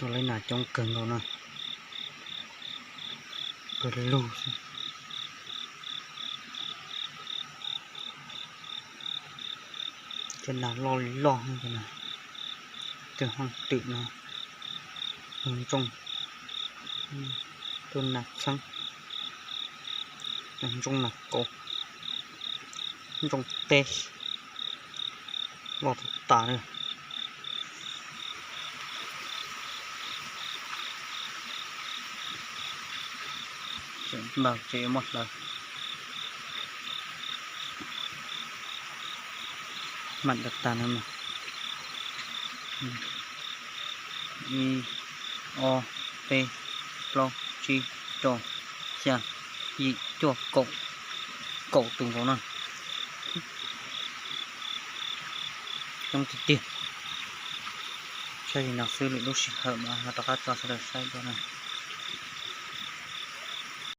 Tau lawv nas coob kawg nkaus na, pawg lug xwb. Cov nas loj li loj, tus haj twm no, tus ntsooj, tus nas txheeb, tus ntsooj nas kauv, ntsooj teb, loj tas tas li. Tseem npawg tseem yuav muab hlawv. Mam da tas no, ib, ob, peb, plaub, tsib, rau, xya, yim, cuaj, kaum, kaum tus nkaus no. Coob tiag tiag. Saib li no xwb, lwm lub sij hawm mas ho rov qab tso sawv daws saib dua na.